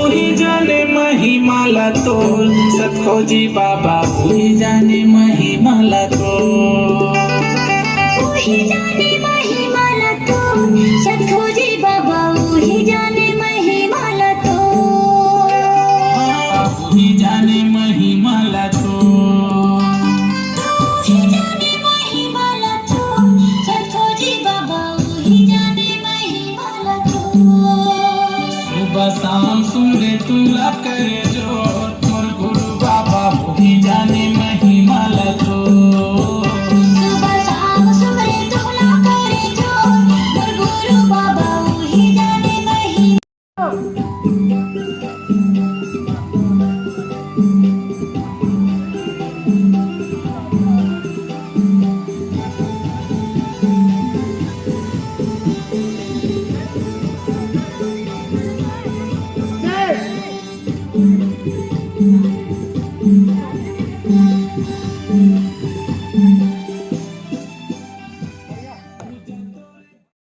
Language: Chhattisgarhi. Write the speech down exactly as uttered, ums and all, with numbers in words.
उही जाने महिमा ला तोर, सतखोजी बाबा उही जाने महिमा ला तोर। उही जाने महिमा ला तोर, सतखोजी बाबा उही जाने महिमा ला तोर। उही जाने महिमा ला तोर। उही जाने महिमा ला तोर, सतखोजी बाबा उही जाने महिमा ला तोर। सुबह शाम सुमिरे तुमला करे